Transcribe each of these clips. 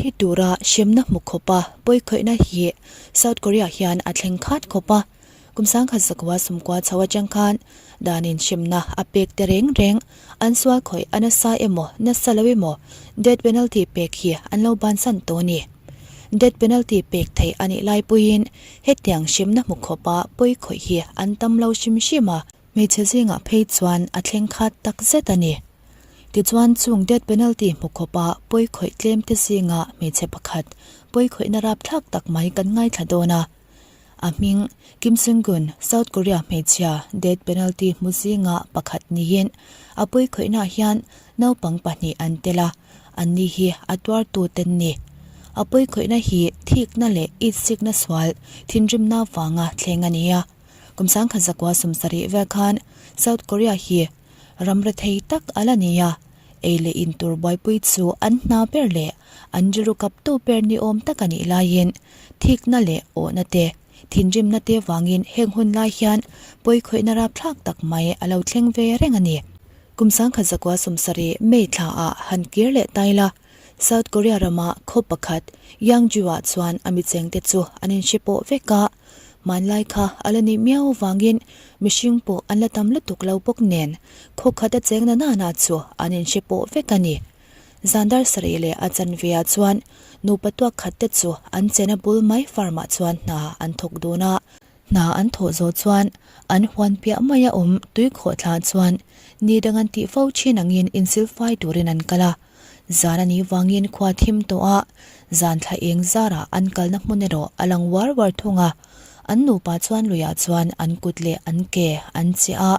Thi tura hremna hmu khawpa pawikhawihna hi South Korea hian a thleng khat khawp a, kum sangkhat zakua sumkua chho atang khan danin hremna a pek te reng reng an sual khawih a nasa emaw nasa lo emaw death penalty pek hi an lo bansan tawh a ni. Death penalty pek theih a nih lai puiin hetiang hremna hmu khawpa pawikhawih hi an tam lo hrim hrim a, Hmeichhe zingah phei chuan a thleng khat tak zet a ni. Tichuan chung death penalty hmu khawpa pawi khawih tlem te zinga hmeichhe pakhat pawi khawihna rapthlak tak mai kan ngaithla dawn a. A hming Kim Sung-gun, South Korea hmeichhia death penalty hmu zinga pakhat niin a pawi khawihnaah hian naupang pahnih an tel a, anni hi a tuartu ten ni. A pawi khawihna hi thikna leh itsikna sual thinrimna vanga thleng a ni a. Kum sangkhat zakua sawmsarih vel khan South Korea hi ram rethei tak a la ni a, ei leh in tur buaipui chu an hna ber leh an rilru kaptu ber ni awm tak a nih laiin thikna leh awhna te, thinrimna te vangin heng hun lai hian pawikhawihna rapthlak tak mai a lo thleng ve reng a ni. Kum sangkhat zakua sawmsarih May thla ah han kir leh tai la, South Korea rama khaw pakhat Yangju-ah chuan a michengte chu an inhre pawh vek a, Hmanlai kha a la nih miau avangin mihring pawh an la tam lutuk lo bawk nen khaw khat a cheng na nana chu an inhre pawh vek a ni. Zandar sarih leh a chanve ah chuan nupa tuak khat te chu an chena bul mai farm ah chuan hna an thawk dun a. Hna an thawh zawh chuan an huan piah mai a awm tui khawh thla chuan ni dang an tih fo thin angin insilfai turin an kal a. Zan a nih vangin khua thim tawh a, zan thla eng zarah an kalna hmun erawh a lang uar uar thung a. An nupa chuan luiah chuan an kut leh an ke an chiah a.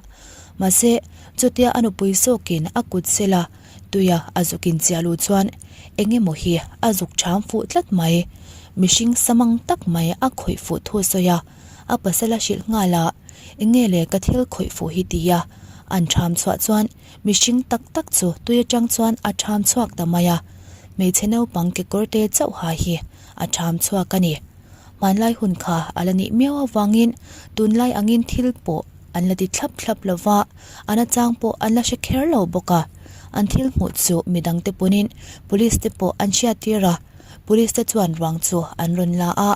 Mahse, chutia a nupui zawkin a kut sela tuia a zukin chiah luh chuan eng emaw hi a zuk ṭham fuh tlat mai. Mihring samang tak mai a khawih fuh thu sawi a, a pasal a hrilh nghal a, Eng nge le ka thil khawih fuh hi tia an ṭham chhuah chuan Mihring tak tak chu tui atang chuan a ṭham chhuak ta mai a, hmeichhe naupang kekawr te chauh ha hi a ṭham chhuak a ni. Hmanlai hun kha a la nih miau avangin tunlai angin thil pawh an la ti thlap thlap lo va, a nachang pawh an la hre kher lo bawk a. An thil hmuh chu midang te punin police te pawh an hriattir a, police te chuan ruang chu an rawn la a,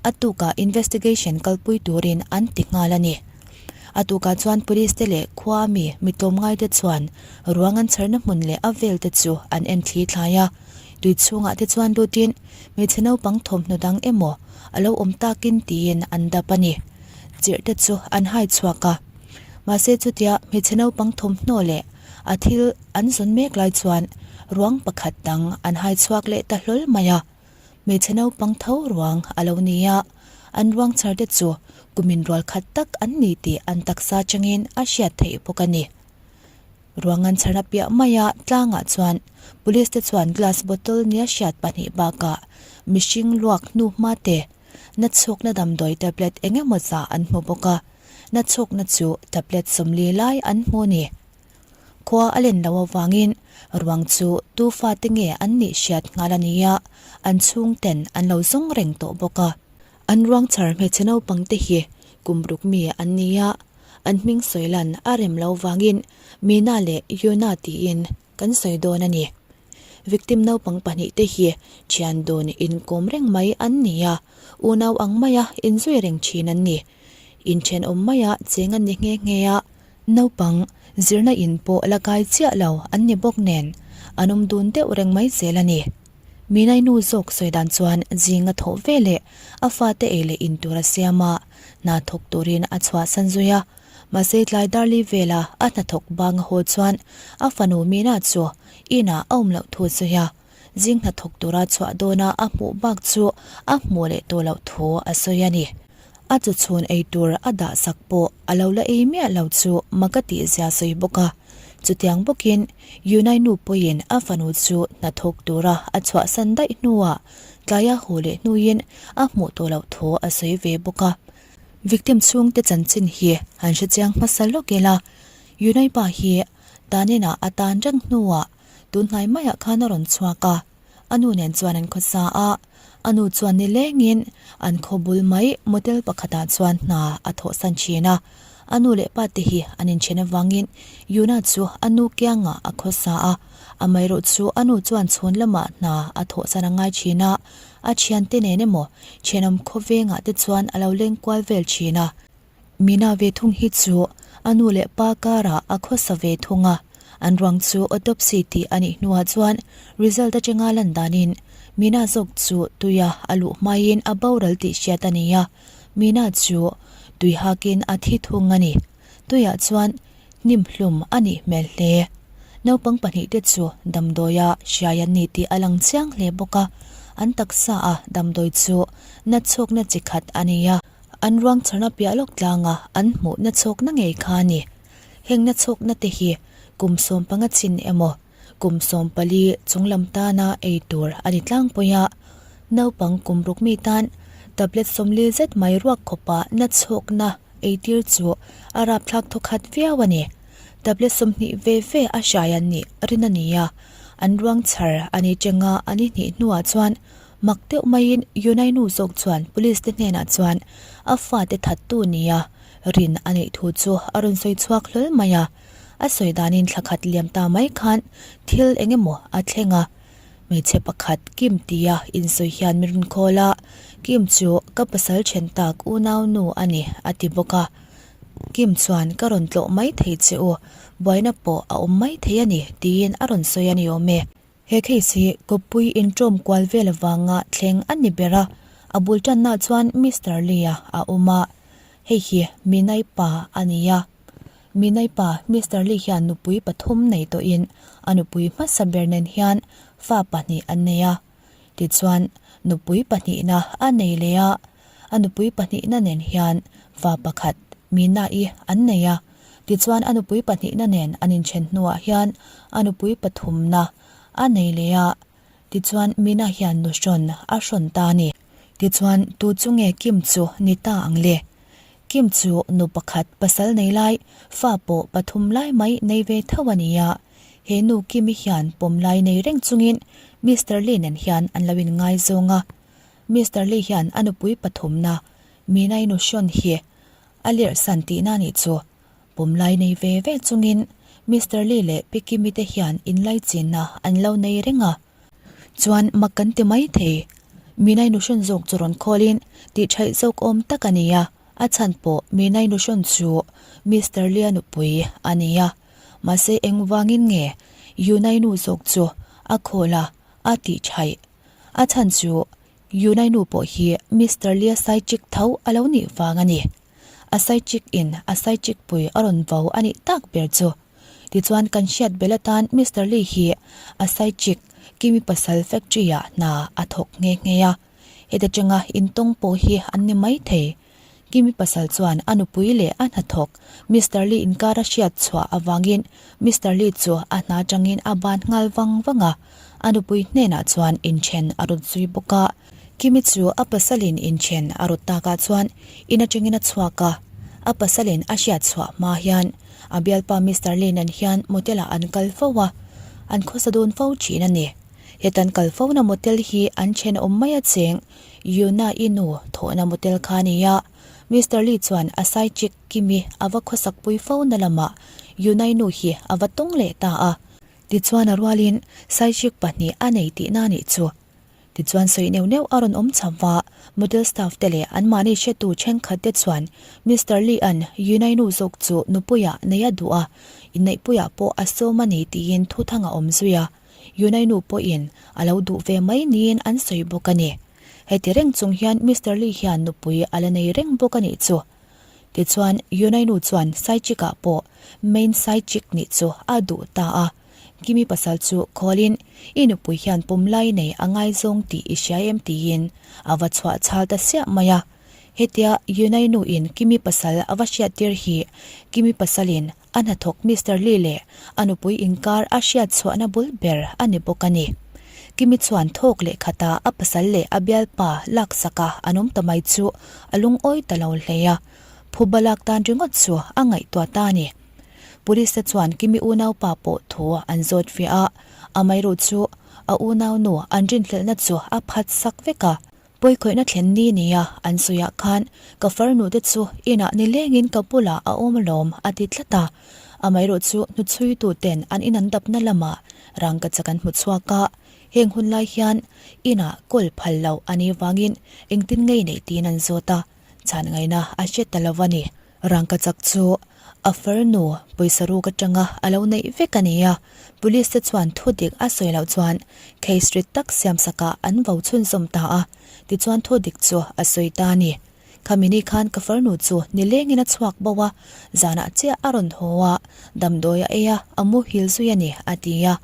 a tukah investigation kalpui turin an ti nghal a ni. A tukah chuan police te leh khua mi mi tlawmngai te chuan ruang an chharna hmun leh a vel te chu an en thli thlai a. Tui chhungah te chuan lutin hmeichhe naupang thawmhnaw dang emaw a lo awm takin tiin an dap a ni. Chirh te chu an hai chhuak a. Mahse chutia hmeichhe naupang thawmhnaw leh a thil an zawn mek lai chuan ruang pakhat dang an hai chhuak leh ta hlawl mai a. Hmeichhe naupang tho ruang a lo ni a, an ruang chhar te chu kumin rual khat tak an ni tih an taksa changin a hriat theih bawk a ni. Ruang an chharna piah maia tlangah chuan police te chuan glass bottle nia hriat pahnih bakah mihring luak hnu hma te nachhawkna damdawi tablet eng emaw zah an hmu bawk a, nachhawkna chu tablet 40 lai an hmu a ni. Khua a len loh avangin ruang chu tu fate nge an nih hriat nghal a ni a, an chhungten an lo zawng reng tawh bawk a. An ruang chhar hmeichhe naupang te hi kum ruk mi an ni a, an hming sawi lan a rem lo vangin Mina leh Yuna tiin kan sawi dawn a ni. Victim naupang pahnih te hi thian dun inkawm reng mai an ni a, unau ang maia inzui reng thin an ni. Inthenawm maia cheng an ni nghe nghe a. Naupang, zirna in pawh la kai chiah lo an ni bawk nen, an awm dun deuh reng mai zel a ni. Minai nu zawk sawi dan chuan zing a thawh ve leh a fate ei leh in tur a siam a, hna thawk turin a chhuahsan zui a. Mahse tlai darli vela a hnathawk bang a haw chuan a fanu Mina chu inah a awm loh thu a sawi a, zing hnathawk tura chhuah dawna a hmuh bak chu a hmuh leh tawh loh thu a sawi a ni. A chu chhun ei tur a dah sak pawh a lo la ei miah lo chu mak a tih zia sawi bawk a. Chutiang bawkin Yunai nu pawhin a fanu chu hnathawk tura a chhuahsan daih hnuah tlaia haw leh hnuin a hmuh tawh loh thu a sawi ve bawk a. Victim chhungte chanchin hi han hrechiang hmasa lawk ila, Yunai pa hi taninah a tan reng hnuah tunhnai maiah khan a rawn chhuak a. A nu nen chuan an khawsa a, a nu chuan nilengin an khaw bul mai motel pakhatah chuan hna a thawhsan thin a. A nu leh pa te hi an inthen avangin Yuna chu a nu kiangah a khawsa a, amaherawh chu a nu chuan chhawn lamah hna a thawhsan a ngai thin a, a thiante nen emaw thenawm khawvengah te chuan a lo leng kual vel thin a. Mina ve thung hi chu a nu leh pa karah a khawsa ve thung a, an ruang chu autopsy tih a nih hnuah chuan result atanga lan danin Mina zawk chu tuia a luh hmaiin a boral tih hriat a ni a, Mina chu tui hakin a thi thung a ni. Tuiah chuan hnim hlum a nih hmel hle. Naupang pahnihte chu damdawia hriai an ni tih a lang chiang hle bawk a, an taksa a damdawi chu nachhawkna chi khat a ni a. An ruang chharna piah lawk tlanga an hmuh nachhawkna ngei kha a ni. Heng nachhawkna te hi kum 15 chin emaw kum 14 chunglam tana ei tur a ni tlangpui a. Naupang kum ruk mi tan tablet 40 zet mai ruak khawpa nachhawkna ei tir chu a rapthlak thawkhat viau a ni. Tablet 20 ve ve a hrai an nih rin a ni a. An ruang chhar a ni chenga a ni hnih hnuah chuan Mak deuh maiin Yunai nu zawk chuan police te hnenah chuan a fate thattu nia rin a neih thu chu a rawn sawi chhuak hlawl mai a. A sawi danin thla khat liam ta mai khan thil eng emaw a thleng a. Hmeichhe pakhat Kim tia insawi hian min rawn call a, Kim chu ka pasal then tak unau nu a ni a ti bawk a. Kim chuan ka rawn tlawh mai thei che u, buaina pawh a awm mai thei a ni tiin a rawn sawi a ni awm e. He case hi kawppui inṭawm kual vel avanga thleng a ni ber a, a bul tanna chuan Mister Lee-a a awm a, hei hi Minai pa a ni a. Minai pa Mister Lee hian nupui pathum nei tawhin a nupui hmasa ber nen hian fa pahnih an nei a. Tichuan, nupui pahnihna a nei leh a, a nupui pahnihna nen hian fa pakhat Mina-i an nei a. Tichuan a nupui pahnihna nen an inthen hnuah hian a nupui pathumna a nei leh a, tichuan Mina hian nu hrawn a hrawn ta a ni. Tichuan tu chu nge Kim chu ni ta ang le? Kim chu nu pakhat pasal nei lai, fa pawh pathum lai mai nei ve tho a ni a. He nu Kimi hian pawm lai nei reng chungin Mister Lee nen hian an lo inngaizawng a. Mister Lee hian a nupui pathumna Mina-i nu hrawn hi A lerh san tihna nih chu. Pawm lai nei ve ve chungin Mister Lee leh Pi Kimi te hian inlaichinna an lo nei reng a. Chuan mak kan ti mai thei. Minai nuhrawn zawk chu rawn khawlin tih thaih zawk awm tak a ni a, a chhan pawh Minai nuhrawn chu Mister Lee-a nupui a ni a. Mahse engvangin nge Yunai nu zawk chu a khawl a, a tih thaih. A chhan chu Yunai nu pawh hi Mister Lee-a side chick tho a lo nih vang a ni. A side chick in a side chick pui a rawn vo a nih tak ber chu. Tichuan kan hriat bel atan Mister Lee hi a side chick Kimi pasal factory ah hna a thawk nghe nghe a. Heta tanga intawng pawh hi an ni mai thei. Kimi pasal chuan a nupui leh a hnathawk Mister Lee inkar a hriat chhuah avangin Mister Lee chu a hna atangin a ban nghal vang vang a, a nupui hnenah chuan inthen a rawt zui bawk a. Kimi chu a pasalin inthen a rawt takah chuan in atangin a chhuak a, a pasalin a hriat chhuah hma hian a bialpa Mister Lee nen hian motel ah an kal fo a, an khawsa dawn fo thin a ni. Hetan kal fona motel hi an thenawm mai a cheng Yuna-i nu thawhna motel kha a ni a, Mister Lee chuan a side chick Kimi a va khawsak pui fo na lamah Yuna-i nu hi a va tawng leh ta a. Tichuan a rualin side chick pahnih a nei tihna a nih chu. Tichuan sawi neuh neuh a rawn awm cham va, motel staff te leh anmahni hretu thenkhat te chuan Mister Lee-a'n Yuna-i nu zawk chu nupuiah nei a duh a, inneihpuiah pawh a sawm a ni tiin thuthang a awm zui a. Yunai nu pawhin a lo duh ve mai niin an sawi bawk a ni. Heti reng chung hian Mister Lee hian nupui a la nei reng bawk a nih chu. Tichuan, Yunai nu chuan side chick ah pawh main side chick nih chu a duh ta a. Kimi pasal chu call-in, I nupui hian pawm lai nei a ngaizawng tih i hria em tiin a va chhuah chhal ta siah mai a. Hetia Yunai nu in Kimi pasal a va hriattir hi Kimi pasalin A hnathawk Mister Lee leh a nupui inkar a hriat chhuahna bul ber a ni bawk a ni. Kimi chuan thawk leh khata a pasal leh a bialpa laksaka an awm ta mai chu a lungawi ta lo hle a, phuba lak tan ringawt chu a ngaihtuah ta a ni. Police te chuan Kimi unaupa pawh thu an zawt fiah a, amaherawhchu a unaunu an rinhlelhna chu a phat sak vek a. Pawikhawihna thlen ni nia an sawiah khan ka farnu te chu inah nilengin ka bulah a awm alawm a ti tlat a. Amaherawh chu hnuchhuitu ten an in an dapna lamah rangkachak an hmu chhuak a, heng hun lai hian inah kawl phal loh a nih vangin engtin ngei neih tiin an zawt a, chhan ngaihna a hre ta lo a ni. Rangkachak chu a farnu pawisa ruk atanga a lo neih vek a ni a, police te chuan thu dik a sawi loh chuan case rit tak siamsakah an vo chhunzawm ta a, tichuan thu dik chu a sawi ta a ni. Khami ni khan ka farnu chu nilengin a chhuak bo a, zanah chiah a rawn haw a, damdawi a ei a, a muhil zui a ni, a ti a.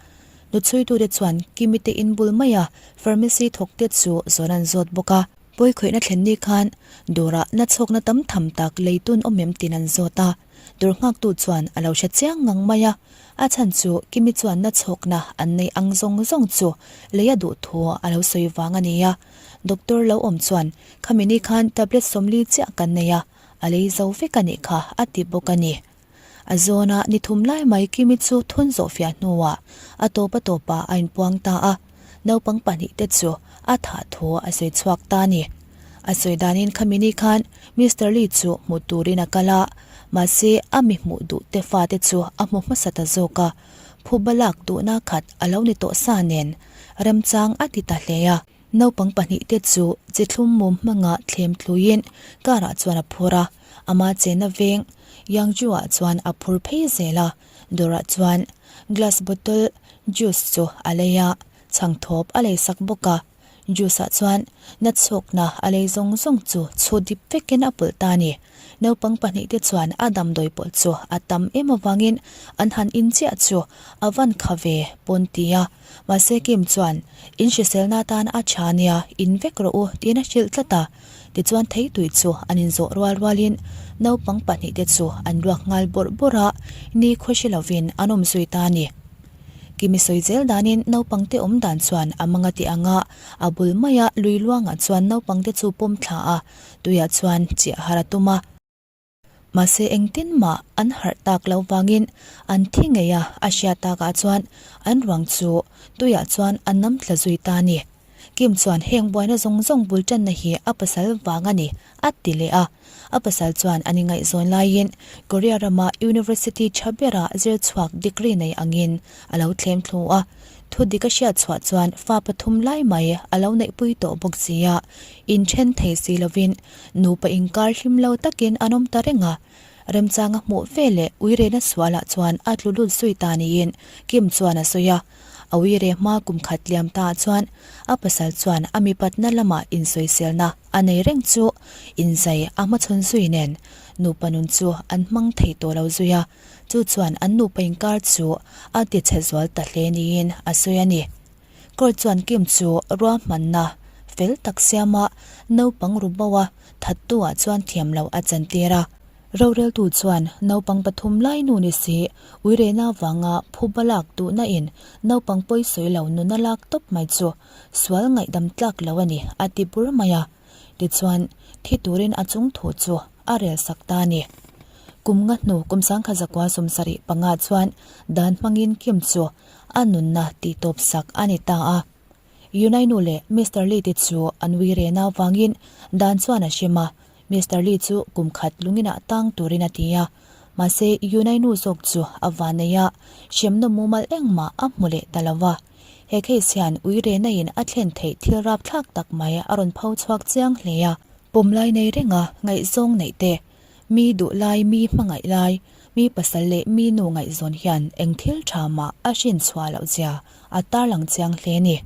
Nuchhuitute chuan Kimi te in bul maia pharmacy thawkte chu zawn an zawt bawk a. Pawikhawihna thlen ni khan dawrah nachhawkna tam tham tak leitun awm em tin an zawt a, dawr nghaktu chuan a lo hre chiang ngang mai a, a chhan chu Kimi chuan nachhawkna an neih ang zawng zawng chu lei a duh thu a lo sawi vang a ni a. Doctor lo awm chuan Khami ni khan tablet 40 chiah kan nei a, a lei zo vek a nih kha a ti bawk a ni. A zawna ni thum lai mai Kimi chu thun zawh fiah hnuah a tawp a tawpah a inpuang ta a, naupang pahnihte chu a thah thu a sawi chhuak ta a ni. A sawi danin khami ni khan Mister Lee chu hmu turin a kal a, mahse a mi hmuh duh te fate chu a hmu hmasa ta zawk a, phuba lak duhna khat a lo ni tawh sa nen remchang a ti ta hle a. Naupang pahnihte chu chi thlum mum hmanga thlem tluiin car ah chuan a phur a, ama chenna veng Yangju ah chuan a phur phei zel a, dawrah chuan glass bottle juice chu a lei a, chhangthawp a lei sak bawk a, juice ah chuan natchhawkna a lei zawng zawng chu chhu dip vekin a pawlh ta a ni. Naupang pahnihte chuan a damdawi pawlh chu a tam em avangin an han in chiah chu a van kha ve pawn ti a. Mahse Kim chuan, In hriselna atan a tha nia, in vek rawh u, tiin a hrilh tlat a. Tichuan theitui chu an inzawh rual rualin naupang pahnihte chu an ruak nghal bawrh bawrh a, ni khaw hre lovin an awm zui ta a ni. Kimi sawi zel danin naupangte awm dan chuan a mang a ti ang a, a bul maia lui luangah chuan naupangte chu pawm thla a, tuiah chuan chiah har a tum a. Mahse engtin mah an harh tak lo vangin an thi ngei a, a hriat takah chuan an ruang chu tuiah chuan a nam tla zui ta a ni. Kim chuan heng buaina zawng zawng bul tanna hi a pasal vang a ni a ti leh a. A pasal chuan an ingaihzawn laiin Korea rama university tha bera zir chhuak degree nei angin a lo thlem thlu a. Thu dik a hriat chhuah chuan fa pathum lai mai a lo neihpui tawh bawk si a, inthen thei si lovin Nupa inkar hlim lo takin an awm ta reng a, remchanga hmuh ve leh uirena sualah chuan a tlu lut zui ta niin Kim chuan a sawi a. A uire hma kum khat liam ta chuan a pasal chuan a mipatna lamah insawiselna a nei reng chu inzai a hmachhawn zui nen nupa nun chu an hmang thei tawh lo zui a, chu chuan an nupa inkar chu a tichhe zual ta hle niin a sawi a ni. Court chuan Kim chu ruahmanna fel tak siama naupang ru bo a thattu ah chuan thiam loh a chantir a. Roreltu chuan naupang pathum lai nu ni si uirehna avanga phuba lak duhna in naupang pawi sawi lo nuna lak tawp mai chu sual ngaihdam tlak lo a ni a ti bur mai a. Tichuan thi turin a chung thu chu a rel sak ta a ni. Kum nga hnu kum 1975 chuan dan hmangin Kim chu A nunna tihtawp sak a ni ta a. Yunai nu leh Mister Lee te chu an ui rehna avangin dan chuan a hrem a, Mister Lee chu kum khat lunginah tang turin a ti a. Mahse Yunai nu zawk chu a vanei a, hremna mumal engmah a hmu leh ta lo va. He case hian ui rehna in a thlen theih thil rapthlak tak mai a rawn pho chhuak chiang hle a. Pawmlai nei renga ngaihzawng neih te Mi duh lai, mi hmangaih lai, mi pasal leh mi nu ngaihzawn hian eng thil tha mah a hrin chhuah loh zia a tarlang chiang hle a ni.